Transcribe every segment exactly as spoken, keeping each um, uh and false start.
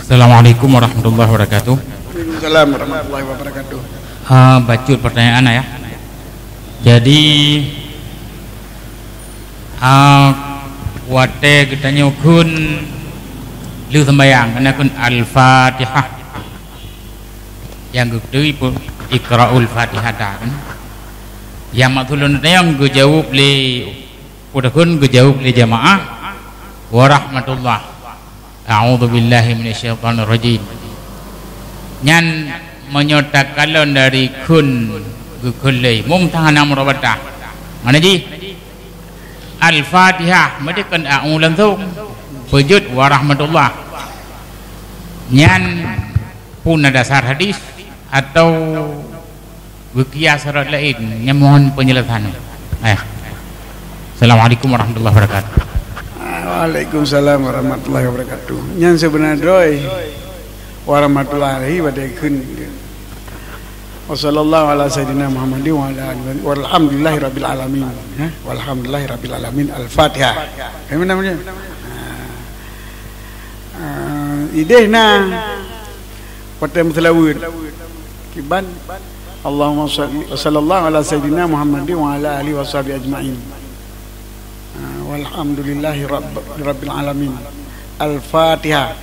Assalamualaikum warahmatullahi wabarakatuh. Waalaikumsalam warahmatullahi wabarakatuh. Ah, bacut pertanyaan, ya. Jadi, ah, watèe geutanyoe kheun lheueh sembahyang, keuneuk kheun Al-Fatihah. Nyang geutui pun Iqra'ul Fatihata kan. Nyang maksud lôn tanyong geujaweueb lé, peue takheun geujaweueb lé jamaah, "Wa rahmatullah." "A'udzubillahi minasyaitonirrajim." Nyan meunyoe takalon dari kheun geukheun lé imum, tan hana murabata. Mana jih? Al-Fatihah, meudeh kon a'u langsung. Peujeuet wa rahmatullah. Nyan peue na dasar hadis atau geukias rot laén? Nyan mohon penjelasan. Eh. Assalamualaikum warahmatullahi wabarakatuh. Waalaikumsalam warahmatullahi wabarakatuh. Nyan seubeuna droe warahmatullahi wabarakatuh. Wa sallallahu ala sayyidina Muhammadin wa ala alihi wa, walhamdulillahi rabbil alamin. Ya, walhamdulillahi rabbil alamin. Al-Fatihah. Kami namanya. Ah, ah, ideh na watèe meuseulaweuet. Kiban, Allahumma shalli wa sallallahu ala sayyidina Muhammadin wa ala alihi wa sahbihi ajma'in. Ah, walhamdulillahi rabb-, rabbil alamin. Al-Fatihah.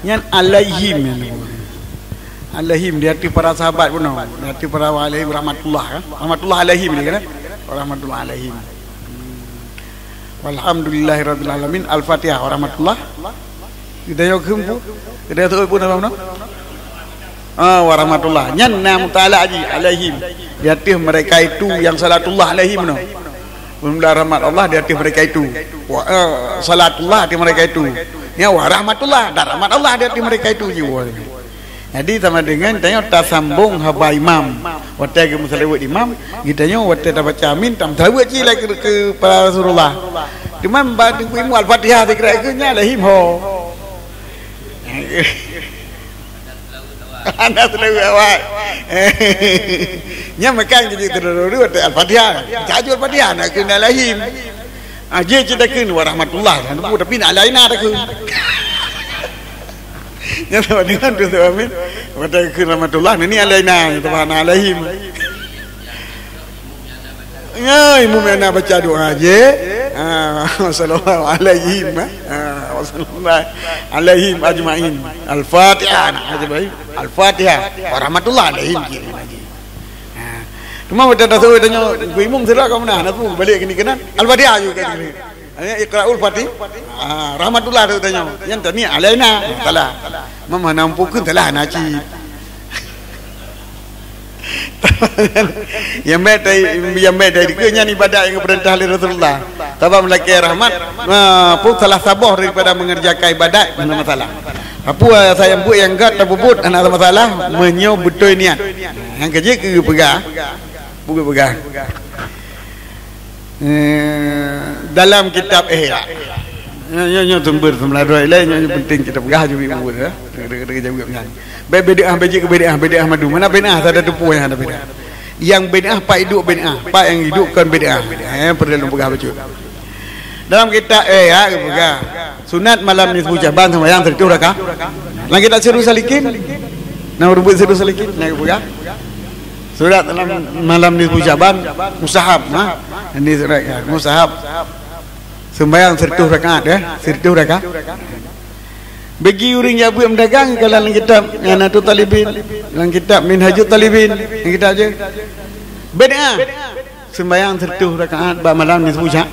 Nyan alaihim nyan. Alaihim di ateueh para sahabat bunoe. Di ateueh para alaihim rahmatullah, kan? Rahmatullah alaihim dia kan? Rahmatullah alaihim. Hmm. Walhamdulillahi rabbil alamin. Al-Fatihah. Warahmatullah. Geutanyoe kheun peue? Geutanyoe teuôt peue nama bunoe? Ah, warahmatullah. Nyan na muta'alaq jih, alaihim. Di ateueh mereka itu yang salatullah alaihim bunoe. Peumulaan rahmat Allah di ateueh mereka itu. Wa, eh, salatullah di ateueh mereka itu. Ya, wa rahmatullah, dan rahmat Allah di ateueh mereka itu jiwoe. Jadi, sama dengan tanyoe tasambong haba imam. Watèe geumeuseulaweuet imam, geutanyoe watèe tabaca amin, tameuseulaweuet cit lagèe keu, keu para Rasulullah. Cuma bak Teungku Imum Al-Fatihah sikira keu nyan alaihim ho. Hana seulaweuet awai. Nyan makajih jeuet teururu watèe Al-Fatihah. Tajwid Al-Fatihah na kheun alaihim. Ah, jih cit takheun warahmatullah. Tapi na alaina takheun. Nyan sama dengan tu tu amin. Watèe kheun rahmatullah, ni alaina, nyan teuma na alaihim. Ya, imum nyang na baca doa je. Ah, sallallahu alaihim, eh. Ah, sallallahu alaihim ajma'in. Al-Fatihah, nah, ajma'in. Al-Fatihah. Warahmatullah alaihim. Ah. Cuma watèe tasawuf tanyoe, "Ku imum sira ka meunan, aku balik kini kena." Al-Fatihah juga kini. Hanya iqra'ul Fatih. Ah, rahmatullah tu tanyoe. Nyan tani alaina. Salah. Mama nampu kun salah na cit. Nyang bèk tai, nyang bèk tai dikeue nyan ibadat nyang geupeurintah lé Rasulullah. Sabab meulakèe rahmat, ah, pun salah saboh daripada mengerjakan ibadat hana masalah. Apa sayang buet nyang gèt tapubuet hana masalah meunyoe beutôi niat. Nyang keujeuet keu geupeugah, peugah. Eh, dalam kitab Ihya. Nyoe, nyoe, nyoe sumber seumeunan droe ilèe, nyoe, nyoe penting kita peugah ju ibu ya. Deungon, deungon jaweueb nyan. Bèk bid'ah, bèk jeuet keu bid'ah, bid'ah madu. Mana bid'ah? Ada tupu nyang ada bid'ah. Nyang bid'ah pat iduek bid'ah, pat nyang iduek kon bid'ah. Eh, peureulèe lôn peugah bacut. Dalam kitab Ihya geupeugah, sunat malam nisfu Syaban sembahyang sireutoh raka. Lam kitab Sirus Salikin. Nah, rubut Sirus Salikin, nah geupeugah. Sunat malam, malam nisfu Syaban, mustahab, ha? Ini surat ya, mustahab. Sembahyang sireutoh rakaat, ya, sireutoh rakaat. Bagi ureueng nyang buet meudagang, kalau lam kitab I'anatut Talibin, lam kitab Minhajut Talibin, lam kitab je. Bid'ah. Sembahyang sireutoh rakaat bak malam nisfu Sya-,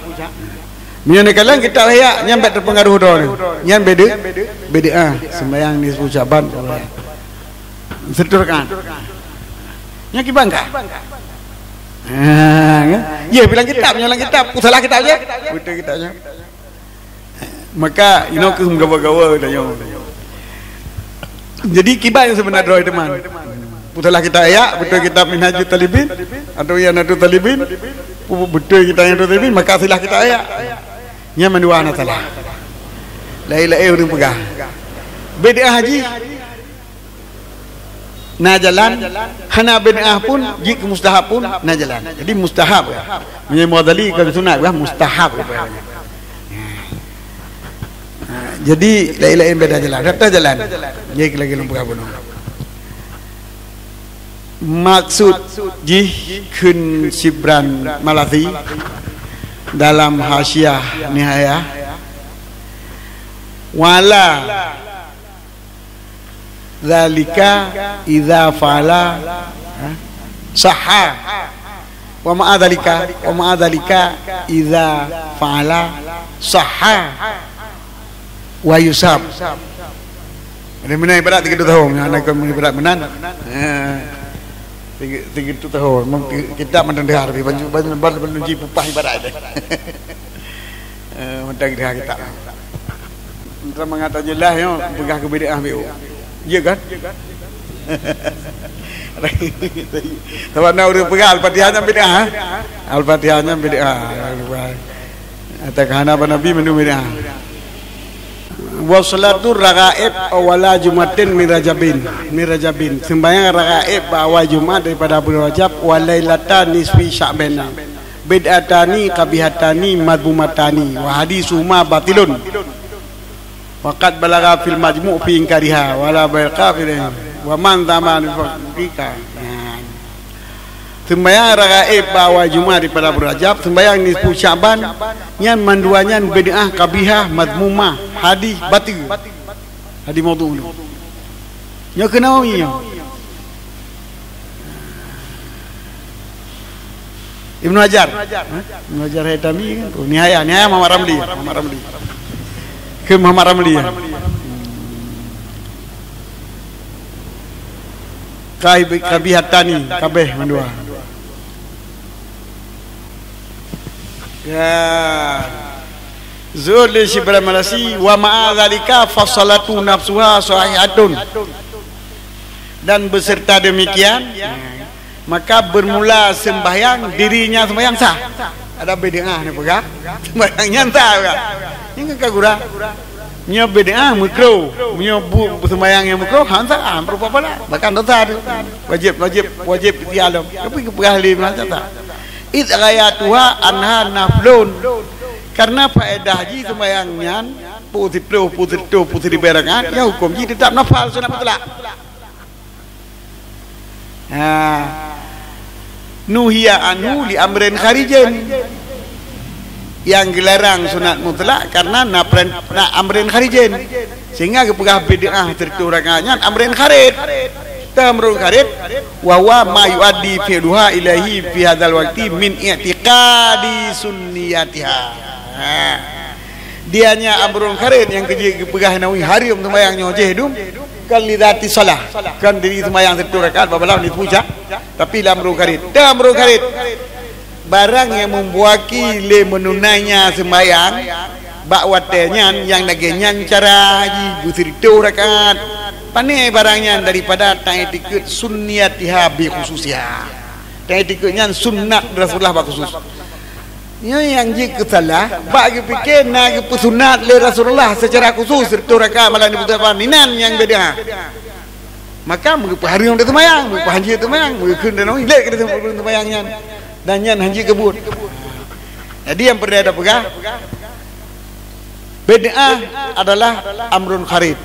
meunyoe neukalon kitab Ihya, nyan bèk teupeungaruh droeneuh. Nyan bid'ah, bid'ah. Sembahyang nisfu Syaban. Sireutoh rakaat. Nyan kiban ka? Ha, kan? Ya, bilang kitab, nyoe lam kitab. Salah kitab je. Beutôi kitab je. Maka, inoe keuh meugawa-gawa tanyoe. Jadi, kiban nyang seubeuna droe teuma. Peusalah kitab Ihya, beutôi kitab Minhajut Talibin, atau I'anatut Talibin, pu-, beutôi kitab I'anatut Talibin, maka salah kitab Ihya. Nyan mandua na salah. Laén-laén ureueng peugah. Bid'ah jih. Na jalan, hana bid'ah pun, jeuet keu mustahab pun, na jalan. Jadi mustahab ya. Meunyoe Ghazali kon sunat, bah mustahab ya. Ha, Jadi, laén-laén beda jalan. Rata jalan. Jadi, lagi lom peugah bunoe. Maksud jih kheun Shibran Malasi dalam Hasyiah Nihayah, "Wala dzalika idza fa'ala, ha? Sahha. Wa ma'a dzalika, wa ma'a dzalika idza fa'ala sahha wa yusab." Ada meunan ibarat tiga puluh tahun, yang ada kau ibarat meunan. Ha. Tiga, tiga puluh tahun, memang ti-, kitab mantong deuh, tapi banyak, banyak, banyak, banyak ji pupah ibarat deh. Eh, mantong deuh kitab. Entah mengata jelas, ya, peugah keu bid'ah B O. Ya kan? Sabab na ureuëng peugah Al-Fatihah nyan bid'ah, ha? Al-Fatihah nyan bid'ah. Atau hana bak Nabi mandum bid'ah. Wa salatu raghaib awwala Jumatin min Rajabin, min Rajabin. Sembahyang raghaib bak awai Jumat daripada bulan Rajab, wa lailata nisfi Sya'ban. Bid'atani qabihatani madhmumatani, wa haditsuhuma batilun. Wa qad balagha fil majmu' fi inkariha, wa la baqa fil, wa man zama bi faqika. Nah. Sembahyang raghaib bak awai Jumat daripada bulan Rajab, sembahyang nisfu Sya'ban, nyan mandua nyan bid'ah qabihah madhmumah, hadis batil. Hadis maudhu' nyoe. Nyoe keu Nawawi nyoe. Ibnu Hajar. Ha? Ibnu Hajar Haitami kan? Oh, Nihayah, Nihayah Muhammad Ramli, Muhammad Ramli. Keu Muhammad Ramli, ya. Kai-, kabihatani, kabeh mandua. Ya. Zuhud li Syibran Malasi, "Wa ma'a dzalika fasalatu nafsuha sahihatun." Dan beserta demikian, maka bermula sembahyang dirinya sembahyang sah. Ada bid'ah ni peugah, sembahyang nyan sah peugah. Ini kan kagura. Nyoe bid'ah meukruh. Nyoe bu sembahyang nyang meukruh, han sah, han peurupa pala. Bahkan dosa tu. Wajib, wajib, wajib tialom. Tapi peugah lé macam sah. Id ghayatuha anha naflun. Karena faedah jih sembahyang nyan, pu siplôh, pu sireutôh, pu siribèe rakaat, ya huköm jih teutap nafal sunat mutlak. Ha. Nuhiya anhu li amrin kharijin. Yang geularang sunat mutlak karena na pren-, na amrin kharijin. Sehingga geupeugah bid'ah sireutôh rakaat nyan amrin kharid. Tah amrun kharid, wa huwa ma yuaddi fi'luha ilaihi fi hadzal waqti min i'tiqadi sunniyatiha. Ha. Dia nyan amrun kharid nyang keujeuet geupeugah Nawawi hareuem sembahyang nyoe jih dum. Kan li dzati shalah. Kan diri sembahyang sireutôh rakaat, babalaw ni pucak. Tapi lam amrun kharid. Tah amrun kharid. Barang nyang membuaki lé meununainya sembahyang, bak watèe nyan nyang lagèe nyan cara jih beusireutôh rakaat. Pané barang nyan daripada ta'itiqad sunniyatiha bi khususiha. Ta'itiqad nyan sunat Rasulullah bak khusus. Nyoe nyang jeuet keu salah, bak geupike na geupeusunat lé Rasulullah secara khusus sireutôh rakaat malam nibak inan nyang beda. Maka meugeupeue hareuem teumayang, meugeupeue hanjeuet teumayang, meugeupeue kheun dan ilek keu teumayang nyan. Dan nyan hanjeuet keu buet. Jadi nyang peureulèe tapeugah, bid'ah adalah amrun kharid.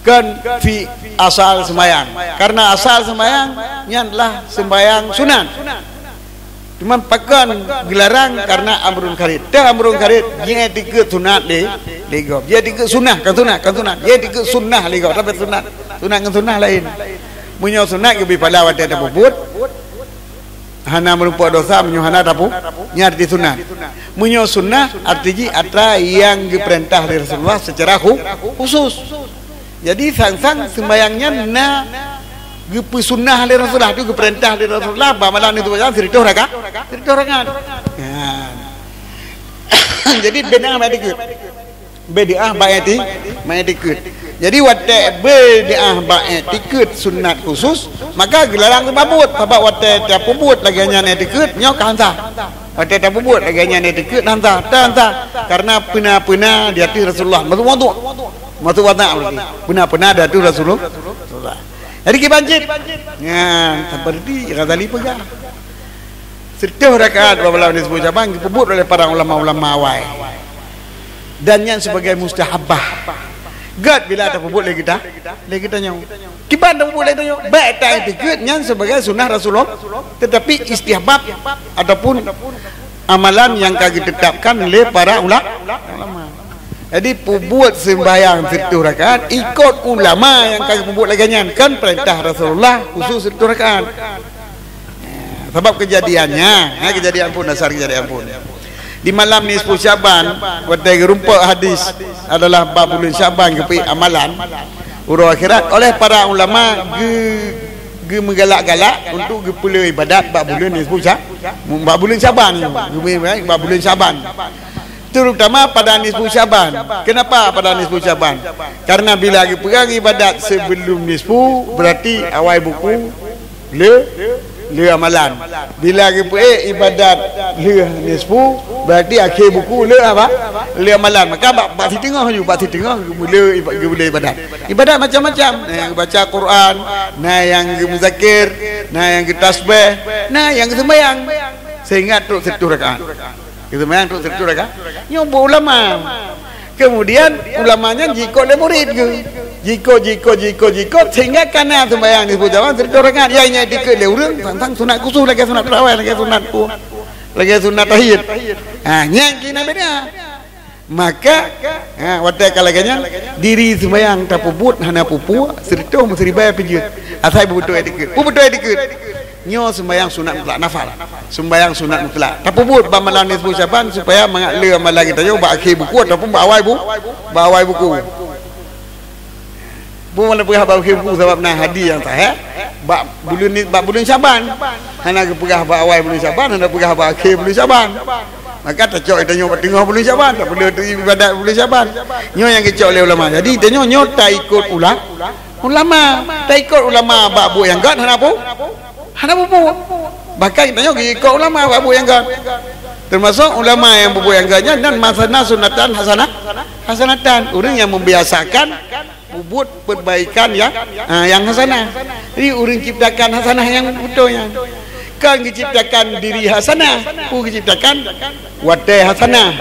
Kon fi asal seumayang. Karena asal seumayang nyan adalah seumayang sunat. Cuman pakon geularang karena amrun kharid. Teuh amrun kharid, jiiktikeuet sunat lé, lé gob. Jiiktikeuet sunah, kon sunat, kon sunat. Jiiktikeuet sunah lé gob, tapi sunat. Sunat ngon sunah laén. Meunyoe sunat geubri pahala watèe tapeubuet, hana meurumpok dosa meunyoe hana tapu-, nyan arti sunat. Meunyoe sunah, arti jih atra nyang geupeurintah lé Rasulullah secara khu-, khusus. Jadi sang-sang seumayang nyan na geupeusunah lé Rasulullah, tu geupeurintah lé Rasulullah, bak malam nibak sireutôh raka-, sireutôh rakaat. Nyan. Jadi bid'ah bak iktikeuet. Bid'ah bak ikti-, bak iktikeuet. Jadi watèe bid'ah bak iktikeuet sunat khusus, maka geularang tapeubuet, sabab watèe tapeubuet lagèe nyan iktikeuet, nyoe ka han sah. Watèe tapeubuet lagèe nyan iktikeuet han sah, tan sah. Karena peuna-peuna di ateueh Rasulullah. Maksud, maksud, maksud watak berarti. Peuna-peuna di ateueh Rasulullah. Jadi kiban cit. Nyan, seperti Ghazali peugah. Sireutôh rakaat bak malam nibak sireutôh rakaat geupeubuet oleh para ulama-ulama awai. Dan nyan sebagai mustahabbah. Gét bila tapeubuet lé geuta, lé geutanyoe. Kiban tapeubuet lé geutanyoe, bèk taiktikeuet nyan sebagai sunnah Rasulullah, tetapi istihbab ataupun amalan nyang ka geutetapkan lé para ula-, ulama. Jadi, peubuet seumbahyang sireutôh rakaat ikot ulama nyang ka geupeubuet lagèe nyan, kon peurintah Rasulullah khusus sireutôh rakaat. Sabab keujadiannya, ha, keujadian phôn, dasar keujadian phôn. Di malam nisfu Syaban, watèe geurumpok hadis adalah bak buleuen Syaban geupeuék amalan uroe akhirat, oleh para ulama geu-, geumeugalak-galak untuk geupeulé ibadat bak buleuen nisfu Sya-, bak buleuen Syaban, geumeugalak bak buleuen Syaban. Terutama pada nisfu Syaban. Kenapa pada nisfu Syaban? Karena bila geupeugah ibadat sebelum nisfu, berarti awai buku lheueh, lheueh amalan. Bila geupeuék ibadat lheueh nisfu, berarti akhé buku lheueh apa? Lheueh amalan. Maka bak, bak siteungoh ju, bak siteungoh geumulai iba-, geumulai ibadat. Ibadat macam-macam. Na nyang geubaca Quran, na nyang geumuzakir, na nyang geutasbih, na nyang geuseumbahyang. Sehingga trok sireutôh rakaat. Geuseumayang trok sireutôh rakaat. Nyoe buet ulama. Kemudian ulama nyan jiikot lé murid geuh. Jiikot, jiikot, jiikot, jiikot, sehingga ka na seumbahyang nisfu Syaban sireutôh rakaat. Nyang nyan dikeue lé ureueng teuntang sunat khusus lagèe sunat tarawih, lagèe sunat ku-, lagèe sunat tahiyat. Ha, nyan keuh na beda. Maka, ha, watèe ka lagèe nyan, diri seumbahyang tapeubuet hana peue-peue, sireutôh meusiribèe pih jeuet. Asai beubeutôi dikeue. Beubeutôi dikeue. Nyoe seumbahyang sunat mutlak nafal. Seumbahyang sunat mutlak. Tapeubuet bak malam nisfu Syaban supaya mangat lheueh amalan geutanyoe bak akhé buku ataupun bak awai bu-, bak awai buku. Bukan peugah bak akhé buku sabab na hadis nyang sahih. Bak buleuen ni, bak buleuen Syaban. Hana geupeugah bak awai buleuen Syaban, hana peugah bak akhé buleuen Syaban. Maka tacok geutanyoe bak teungoh buleuen Syaban, tak perlu tu ibadat buleuen Syaban. Nyoe nyang geucok lé ulama. Jadi, tanyoe nyoe taikot ula-, ulama. Taikot ulama bak buet nyang gét hana pu-, hana peubuet. Bahkan tanyoe geuikot ulama bak buet nyang gét. Termasuk ulama nyang peubuet nyang gét nyan, nan man sanna sunnatan hasanah, hasanatan. Ureueng nyang membiasakan peubuet peubaikan nyang, ha, nyang hasanah. Jadi, ureueng ciptakan hasanah nyang beutôi nyan. Kon geuciptakan diri hasanah, peue geuciptakan watèe hasanah.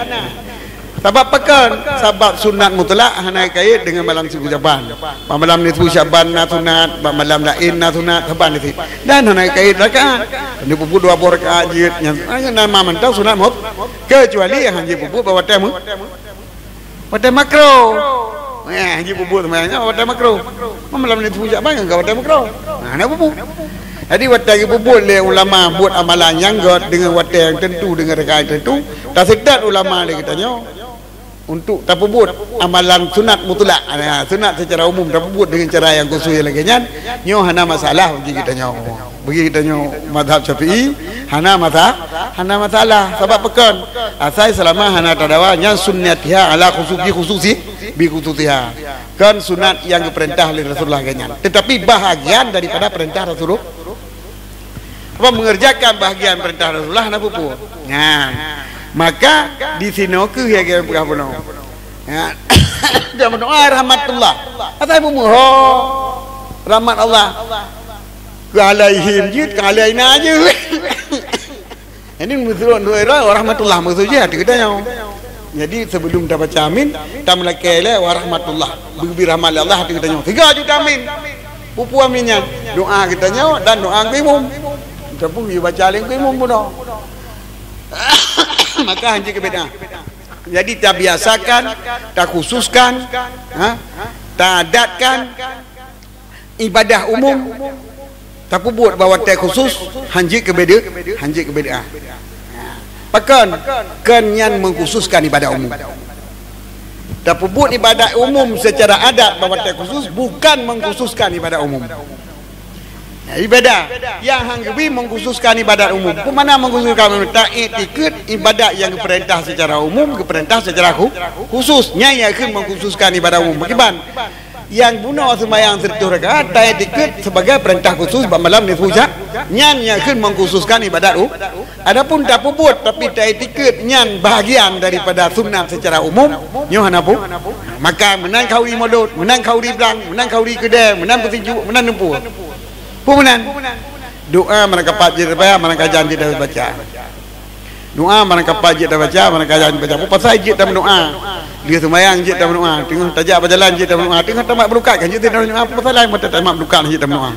Sabab pakon? Sabab sunat mutlak hana kait deungon malam nisfu Syaban. Bak malam nisfu Syaban na sunat, bak malam laén na sunat, saban di sit. Dan hana kait rakaat. Hana peubuet dua boh rakaat jeuet nyan. Nyan na mantong sunat mut-, kecuali hana peubuet bak watèe mu-, watèe makruh. Eh, jeuet peubuet seumbahyang nyan watèe makruh. Malam nisfu Syaban nyan ka watèe makruh. Ha, hana peubuet. Jadi, watèe geupeubuet lé ulama buet amalan nyang gét deungon watèe nyang teuntu, deungon rakaat nyang teuntu, taseutôt ulama lé geutanyoe untuk tapeubuet amalan sunat mutlak. Ha, sunat secara umum tapeubuet deungon cara nyang khusus nyang lagèe nyan, nyoe hana masalah bagi geutanyoe. Bagi geutanyoe mazhab Syafi'i, hana masa-, hana masalah. Sabab pakon? Asai seulama hana tadawa nyan sunnatiha ala khususi khususi bi khususiha. Kon sunat nyang geupeurintah lé Rasulullah lagèe nyan. Tetapi bahagian daripada peurintah Rasulullah. Apa mengerjakan bahagian peurintah Rasulullah hana peubuet. Nyan. Maka di sinoe keuh nyang geupeugah bunoe. Ya. Dan meudoa rahmatullah. Asai peue meuho rahmat Allah. Keu alaihim jeuet, keu alaina jeuet. Jadi, meusurot dua ira, wa rahmatullah, maksud jih ateueh geutanyoe. Jadi, sebelum tabaca amin, tameulakèe lé wa rahmatullah. Beugeubri rahmat lé Allah ateueh geutanyoe. Tiga juta amin. Peue-peue amin nyan? Doa geutanyoe dan doa keu imum. Ataupun geubaca lé keu imum bunoe. Maka hanjeuet keu bid'ah. Jadi, tabiasakan, takhususkan, ha? Taadatkan, ibadah umum tapeubuet bak watèe khusus, hanjeuet keu bid'ah, hanjeuet keu bid'ah. Pakon? Kon nyan mengkhususkan ibadah umum. Tapeubuet ibadah umum secara adat bak watèe khusus bukan mengkhususkan ibadah umum. Jadi beda. Nyang han geubi mengkhususkan ibadat umum. Peue makna mengkhususkan umum? Taiktikeuet ibadat nyang geupeurintah secara umum, geupeurintah secara khu-, khusus. Nyan nyang kheun mengkhususkan ibadat umum. Pakriban? Nyang bunoe seumayang sireutôh rakaat, taiktikeuet sebagai peurintah khusus bak malam nisfu Sya-, nyan nyang kheun mengkhususkan ibadat u-, adapun tapeubuet, tapi taiktikeuet nyan bahagian daripada sunat secara umum, nyoe hana pu-, maka meunan khanduri mulod, meunan khanduri blang, meunan khanduri keudè, meunan peutinju, meunan lumpur. Peue meunan? Doa meurangkapat jeuet tabaca, meurangkajan jeuet tabaca. Doa meurangkapat jeuet tabaca, meurangkajan baca. Peue pasai jeuet tameudoa? Lheueh seumayang jeuet tameudoa, teungoh tajak bak jalan jeuet tameudoa, teungoh tamat beurukat kan jeuet tameudoa, peue salah mata tamat beurukat jeuet tameudoa.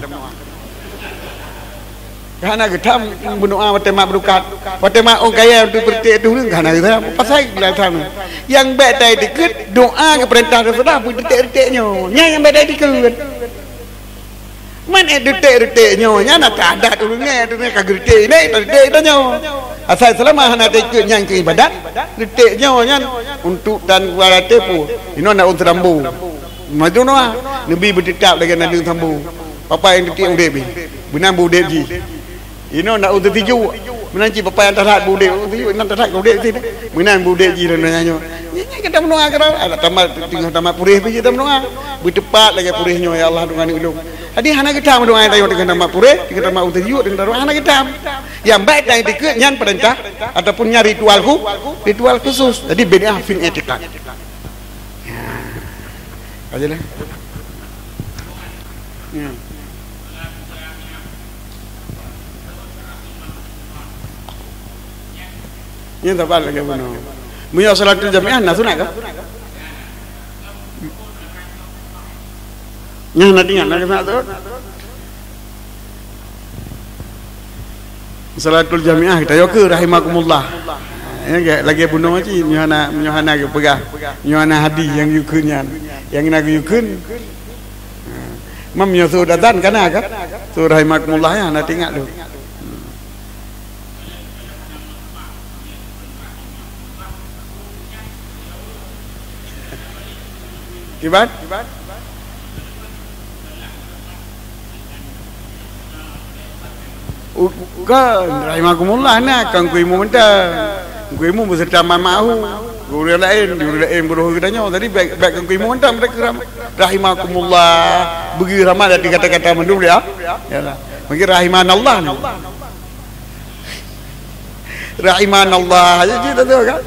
Hana geutam meudoa watée mat beurukat, watée mat ôn kayée tu peuretek tu hana geutam. Pasai geutam. Nyang bék tai dikeue doa geupeurintah Rasulullah beuretek-retek nyoe. Nyan nyang bék tai dikeue. Man eh, retek-retek nyoe nyan ata adat ureuëng nyan, ureuëng nyan ka geuretek nyan, retek tanyoe. Asai seulama hana teukeue nyan keu ibadat, retek nyoe nyan untuk tan kuat até pu. Inoe na ureuëng seudambu. Maju noah, neubi beutitap lagée nandeueng sambu. Papa nyang teutik udeb jih, meunan beu udeb jih. Inoe na ureuëng teusijuek, meunan cit papa nyang that-that beu udeb, ureuëng teusijuek nyang that-that udeb jih. Meunan beu udeb jih lôn nyan nyoe. Nyan, nyan gata meudoa keudroe, adak tamat, teungoh tamat puréh pih jeuet tameudoa. Beuteupat lagée puréh nyoe, "Ya Allah, deungon ulôn." Jadi hana geutam doa nyang tanyoe teungoh tamat puréh, teungoh tamat ureuëng teusijuek, teungoh tamat hana geutam. Nyang baik dan dikeue nyan peurintah ataupun nyan ritual khu-, ritual khusus. Jadi bid'ah fil i'tiqad. Ya. Ajalah. Ya. Nyan saban lagée bunoe. Meunyoe salatul jamiah na sunat kah? Nyan na tinggai na sunat tu. Salatul jamiah kita yo ke rahimakumullah. Ya, lagée bunoe cit meunyoe hana, meunyoe hana geupeugah, meunyoe hana hadih nyang geuyue kheun nyan. Nyang na geuyue kheun. Ha. Mam nyoe seuôt azan kana kan? Seuôt rahimakumullah ya, na teuingat lôn. Kiban? U-, kan, rahimakumullah na, kan ku imu mantong. Ku imu beserta man ma'ahu. Guru laén, guru laén beurôh geutanyoe. Jadi, baik, baik kan ku imu mantong, mereka ram-, rahimakumullah. Bagi rahmat dari kata-kata mandum dia. Yalah. Bagi rahimanallah ni. Rahimanallah. Ya, kita tahu kan?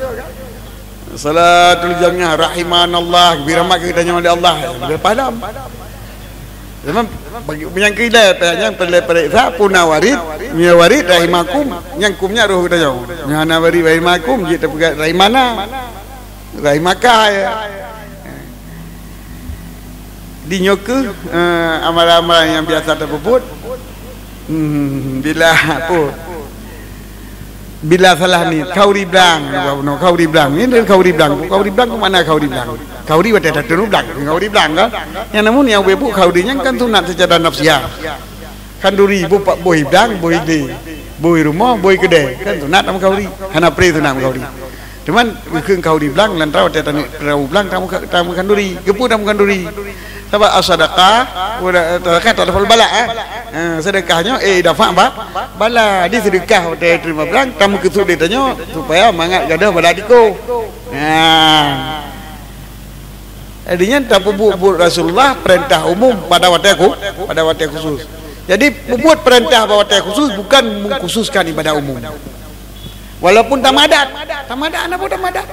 Salatul jamiah, rahimanallah, geubri rahmat keu geutanyoe lé Allah. Leubeh padam. Zaman bagi nyang keu ilée, nyang peureulée pareksa, puna warid, meunyoe warid, rahimakum, nyang kum nyan roh geutanyoe. Meunyoe hana warid, rahimakum, jeuet tapeugah rahimana. Rahimaka, ya. Di nyoe kheueh, eh, amalan-amalan nyang biasa tapeubuet. Hmm, bila, apa? Bila salah ni, khauri blang, apa bunoe, khauri blang. Ni dia khauri blang. Khauri blang ke mana khauri blang? Khauri watée tateunoe blang, khauri blang kan? Nyang namun nyang ibu khauri nyan kan sunat secara nafsiah. Khanduri, boh pat, boh blang, boh idé, boh rumoh, boh keudée. Kan sunat lam khauri. Hana pre sunat lam khauri. Cuman, geukheun khauri blang, lantaran watée taneuk perahu blang, tamu, tamu khanduri. Geupeu tamu khanduri. Sabab as-sadaqah, udah, sadaqah tak dapat bala, eh. Ha, sedekah nyoe, eh, dafa ba-, bala. Di sedekah watée terima blang, tamu keusut di tanyoe, supaya mangat gadoh bala diko. Ha. Jadi nyan tapeubuet-buet Rasulullah perintah umum pada watée khu-, pada watée khusus. Jadi peubuet perintah pada watée khusus bukan mengkhususkan ibadah umum. Walaupun tamadat, tamadat apa tamadat?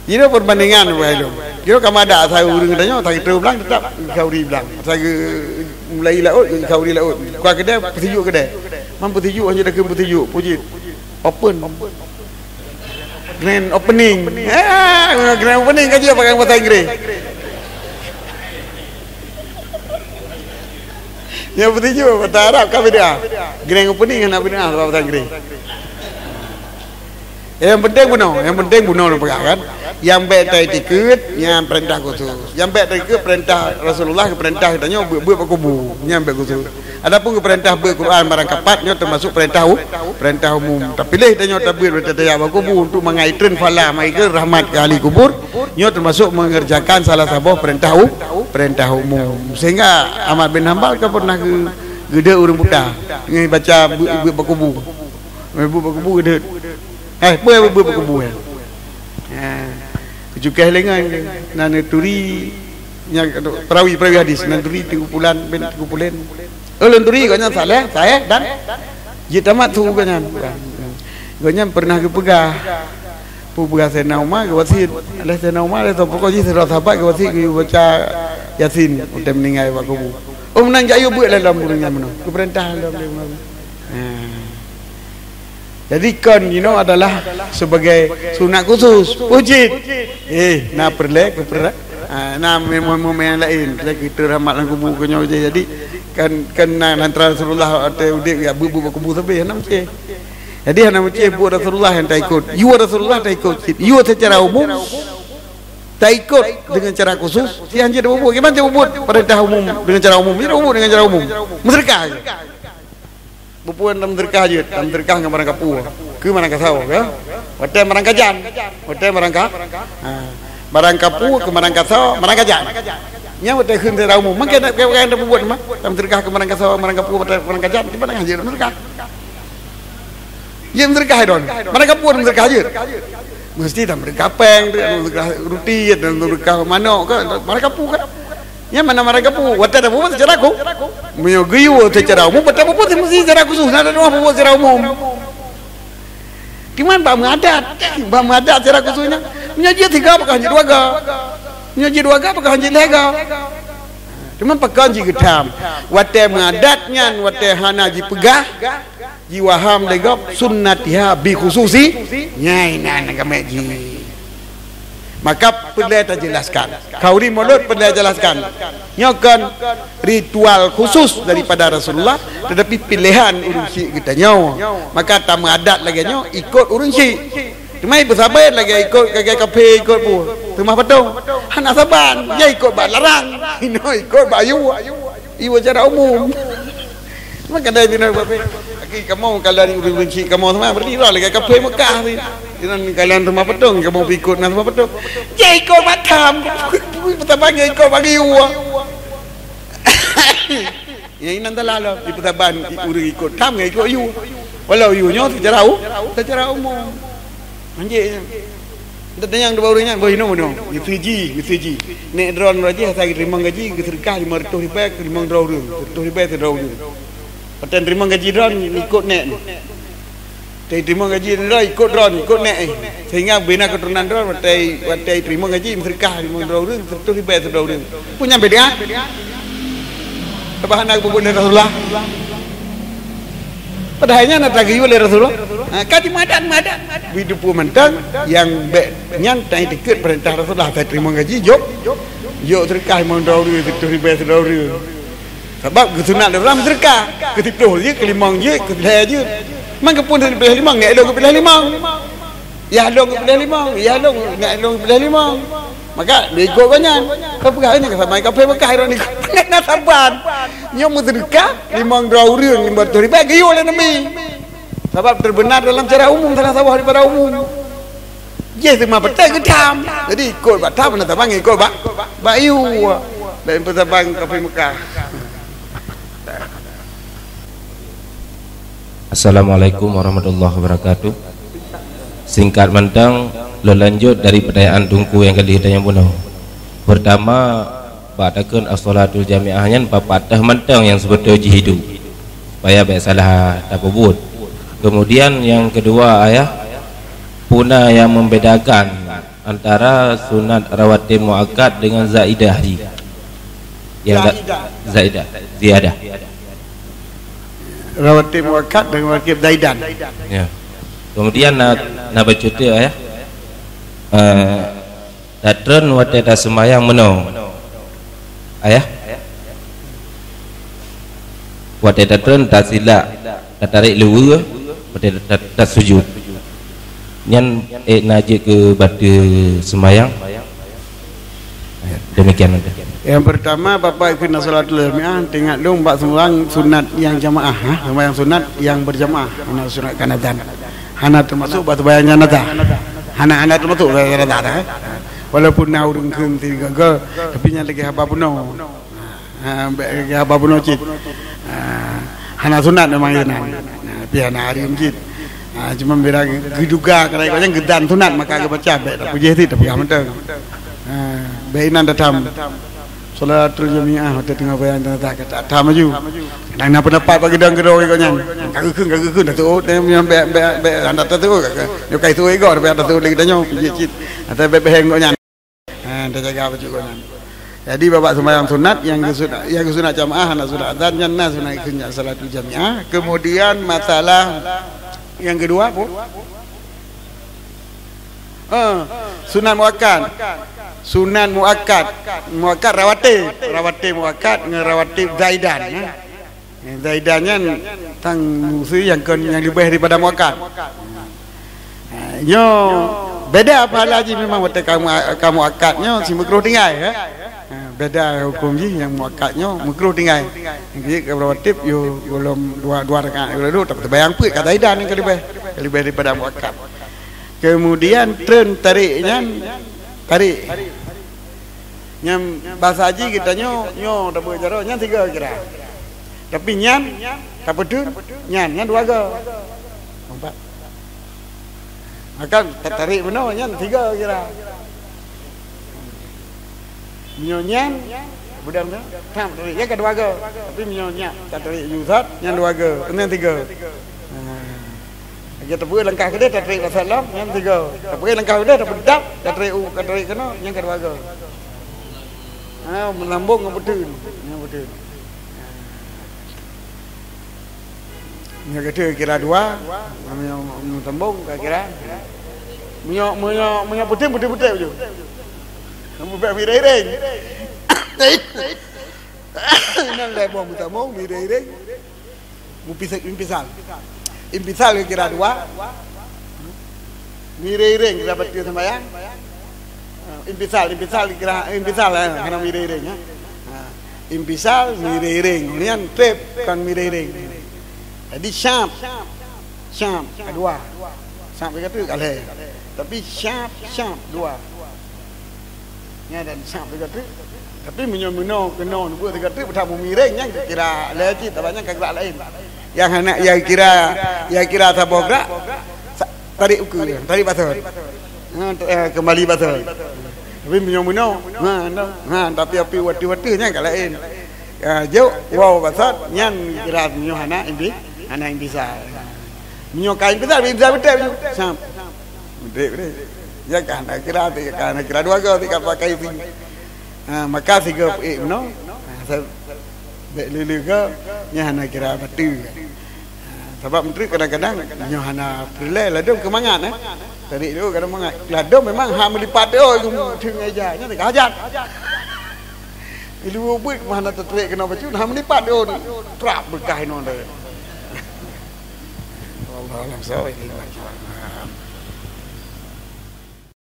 Jadi perbandingan buah ilmu. Kira kamadat asai ureuëng tanyoe, asai teublang tetap khauri blang. Asai mulai laôt, khauri laôt. Kuah kedai, peutijuk kedai. Mam peutijuk hanya dah peutijuk, puji. Open. Grand opening. Ah, grand opening kan dia pakai bahasa Inggris. Yang penting juga bahasa Arab kan beda. Grand opening hana beda bahasa Inggris. Yang penting bunoe, yang penting bunoe peugah kan. Yang baik tai tikeuet, yang perintah khusus. Yang baik tai tikeuet perintah Rasulullah, perintah kita nyoe buet-buet bak kubu. Yang baik khusus. Adapun geupeurintah beuet Quran barang kapat nyoe teumasuk peurintah u-, peurintah umum. Tapiléh tanyoe tabeuet bak teutab bak kubu untuk mangai treun pahala, mangai rahmat keu ahli kubur, nyoe teumasuk mengerjakan salah saboh peurintah u-, peurintah umum. Sehingga Ahmad bin Hambal ka pernah geu-, geudeuek ureuëng buta ngon baca beuet, beuet bak kubu. Beuet bak kubu geudeuek. Eh, peue beuet bak kubu, eh? Ha. Cukai lengan na neuturi nyang perawi-perawi hadis, neuturi Teungku Pulan bin Teungku Pulen. Oh, lôn turi gobnyan saleh, saéh dan jeuet tamat su gobnyan. Gobnyan pernah geupeugah, peugah Saidina Umar geuwasiet. Lheueh Saidina Umar, lheueh pokok jih sidroe sahabat geuwasiet geuyue baca Yasin, watée meuninggai bak kubu. Oh, meunan jak yue beuet lam ureuëng nyan meunoe. Geupeurintah lam ureuëng nyan. Ha. Jadi kon inoe adalah sebagai sunat khusus. Wajib. Eh, na peureulée, peureulée. Ah, na momen-momen nyang laén, lagée kita rahmat lam kubu keunyoe je. Jadi kan, kan na antara Rasulullah watée udeb ya buet-buet bak kubu sabe hana meucéh. Jadi hana meucéh buet Rasulullah nyang taikot. Yue Rasulullah taikot cit. Yue secara umum taikot dengan cara khusus. Sian je buet-buet. Gimana buet perintah umum dengan cara umum? Jadi buet dengan cara umum. Meuseudeukah je. Bubuet lam seudeukah jeuet, lam seudeukah ngon barang kapue. Keu barang kasoe, ya. Watée barang kajan, watée barang ka-, ha, barang kapue keu barang kasoe, barang kajan. Nyan watée kheun secara umum. Mungkin nak keu barang bubuet mah, lam seudeukah keu barang kasoe, barang kapue, watée barang kajan, di mana jeuet lam seudeukah. Jeuet lam seudeukah don. Barang kapue lam seudeukah jeuet. Mesti lam seudeukah péng, lam seudeukah ruti, lam seudeukah manok ke, barang kapue kan. Nyan mana barang kapue, watée tapubuet secara ku-, meunyoe geuyue secara umum, watée tapubuet meusti secara khusus, na tapubuet secara umum. Cuman bak meuadat, bak meuadat secara khusus nyan, meunyoe jeuet siga pakon jeuet dua ga, meunyoe jeuet dua ga pakon jeuet lhée ga. Cuman pakon jeuet geutam, watée meuadat nyan, watée hana jipeugah, jiwaham lé gob sunnatiha bi khususi, nyan inan keumet jih. Maka peureulée tajeulaskan. Khauri mulod peureulée jelaskan. Nyoe kon ritual khusus daripada Rasulullah, tetapi pilihan ureuëng syik geutanyoe. Maka tameuadat lagée nyoe ikot ureuëng syik. Teuma ipeusaban lagée ikot, lagée kafé ikot peue? Seumah patong. Hana saban, ya ikot bak larang. Inoe ikot bak yue. Iwa cara umum. Maka dari bina bape. Aki kamoe kalau ni ureuëng benci kamoe sama, berarti lah lagi kafé Mekah ni. Inan kalian seumah patong, kamoe ikut nan seumah patong. Ya ikut matam. Pertama ya ikut bagi uwa. Ya inan telah lah. Di pertaban ureuëng ikut tam ya ikut yu. Walau yu nyoe secara u-, secara umum. Anjing. Ndak tanyang dua ureuëng nyan, boh inoe inoe. Geuseuji, geuseuji. Nek droe nyoe jih asai geuteurimong gaji, geuseudeukah lima reutôh ribèe keu limong droe ureuëng. Seureutôh ribèe sidroe ureuëng. Watée teurimong gaji droe ikot nek. Watée teurimong gaji droe ikot droe, ikot nek. Sehingga bina keuturonan droe watée, watée teurimong gaji meuseudeukah limong droe ureuëng, seureutôh ribèe sidroe ureuëng. Peue nyan beda? Sabab hana geupeubuet lé Rasulullah. Padahai nyan na teugeuyue lé Rasulullah. Ha, ka jimadan-madan. Beuteupeu mantong nyang bék nyan tai teukeut peurintah Rasulullah, tai teurimong gaji jok. Jok seudeukah limong droe ureuëng, seureutôh ribèe sidroe ureuëng. Sabab geusunat lé Rasulullah meuseudeukah. Keu siploh jeuet, keu limong jeuet, keu lhée jeuet. Man geupun siploh limong, nyak lôn geupeuleih limong. Yah lôn geupiléh limong, yah lôn, nyak lôn geupiléh limong. Maka lheuh ikot gobnyan. Ka peugah nyan, ka sama kafé Mekah droe nyoe. Na saban. Nyoe meuseudeukah limong droe ureuëng, limong reutôh ribèe geuyue lé Nabi. Sabab teubeuna dalam cara umum, salah saboh daripada umum. Jih teuma beutôi geutam. Jadi ikot bak tam, na saban ikot bak, bak yue. Laén peusaban kafé Mekah. Assalamualaikum warahmatullahi wabarakatuh. Singkat mantong, lôn lanjut dari pertanyaan Teungku nyang ka lheueh tanyong bunoe. Pertama, bak takheun as-shalatul jamiah nyan papatéh mantong nyang sibeutôi jih hidup, supaya bék salah tapeubuet. Kemudian nyang keudua, Ayah, peue na nyang membedakan antara sunat rawatib muakkad dengan zaidah jih. Yang za-, zaidah, ziyadah. Rawatib muakkad dan rawatib zaidan. Ya. Kemudian na, na bacut, Ayah. Eh, tatreun watée taseumbahyang meunoe. Ayah. Watée tatreun tasilak, tatarék luweue, watée ta-, tasujud. Nyan, eh, na jeuet keu bateue seumbahyang. Demikian. Yang pertama, Bapak ikut salatul jamiah, teuingat lôn bak seumbahyang sunat nyang jamaah, ha? Seumbahyang sunat nyang berjamaah, hana sunat kanazan. Hana termasuk bak seumbahyang janazah. Hana, hana termasuk bak janazah, eh? Walaupun na ureuëng kheun sigaga, tapi nyan lagée haba bunoe. Ha, bék lagée haba bunoe cit. Ha, hana sunat memang inan. Ha, tapi hana hareuem cit. Ha, cuma bila geuduga keurai gobnyan geudan sunat maka geubaca bék tapeujih cit tapeugah mantong. Ha, bék inan tatam. Salatul jamiah watée teungoh bayan teunatak ka tatam laju. Kadang na peundapat bak geudong keudroe gobnyan. Ka geukheun, ka geukheun, taseuôt, bék, bék, bék, hana taseuôt, ka, ka, nyoe ka iseuôt igoe, bék taseuôt lé geutanyoe, peujih cit. Atau bék beuheng gobnyan. Ha, tajaga bacut gobnyan. Jadi, babak seumbahyang sunat, nyang geusunat, nyang geusunat jamaah, hana sunat azan, nyan na sunat keu nyan salatul jamiah. Kemudian, masalah Nyang keudua apa? Eh, sunat muakkad. Sunat muakkad. Muakkad rawatib. Rawatib muakkad ngon rawatib zaidan, eh. Zaidan nyan tang musi nyang kon nyang leubeh daripada muakkad. Ha, nyoe beda pahala jih memang watèe ka mu-, ka muakkad nyoe si meukruh tinggai, ya. Ha, beda huköm jih nyang muakkad nyoe meukruh tinggai. Nyang jih ka rawatib yo golom dua, dua rakaat, tapi teubayang peuet ka zaidan nyang ka leubeh, ka leubeh daripada muakkad. Kemudian treun tarék nyan, tarék. Nyan basa jih geutanyoe, nyoe tabeuet jaroe, nyan tiga kira. Tapi nyan, tapeuteun, nyan, nyan dua go. Empat. Maka tatarék bunoe, nyan tiga kira. Meunyoe nyan, budang tu, tam tarék, nyan ka dua go. Tapi meunyoe nyan, tatarék ju that, nyan dua go, nyan tiga. Ha. Lagèe tapeuet langkah keudeh, tatarék basa lom, nyan tiga. Tapeuet langkah keudeh, tapeudap, tatarék u, tatarék keunoe, nyan ka dua go. Ha, meulambông ngon peuteun. Nyan peuteun. Nyan ka kira dua, meunyoe, meunyoe meulambông ka kira. Meunyoe, meunyoe, meunyoe peuteun, peuteun, peuteun ju. Kamu bèk miréng-réng. Nyan lé boh meulambông, miréng-réng. Mupisa-, inpisal. Inpisal kira dua. Miréng-réng kira bateue sembahyang. Ha, inpisal, inpisal kira, inpisal, eh, hana miréng-réng, ya. Ha, inpisal, miréng-réng. Nyan trép, kon miréng-réng. Jadi syab. Syab, dua. Syab kira tu ka lhèe. Tapi syab, syab, dua. Nyan dan syab tiga teuk. Tapi meunyoe meunoe keunoe neubuet tiga teuk, beuthat meumiréng nyan kira lhèe cit, sabab nyan ka gerak laén. Nyang hana, nyang kira, nyang kira saboh gerak, sa-, tarék ukeue, tarék basot. Ha, t-, eh, keumbali basot. Tapi meunyoe meunoe, ha, no, ha, tapi api watèe-watèe nyan ka laén. Ya, jok, wow basot, nyan kira meunyoe hana impi-, hana inpisal. Meunyoe ka inpisal, inpisal beutôi ju. Sam. Beutôi, beutôi. Ya kan, kira, kan kira dua go, tiga pakai itu. Ha, maka sigo peuék bunoe. Ha, sa-, bèk lé-lé go, nyan hana kira bateue. Ha, sabab menteri kadang-kadang nyoe hana peureulèe ladôm keu mangat, eh. Tarék dulu kadang mangat. Ladôm memang hana meulipat teuh, oh, itu ngai ja. Nyan ka hajat. Di luwa buet mah hana teutrek keunoe bacut, hana meulipat teuh. Trap beukah inoe teuh. Wallahu a'lam bishawab.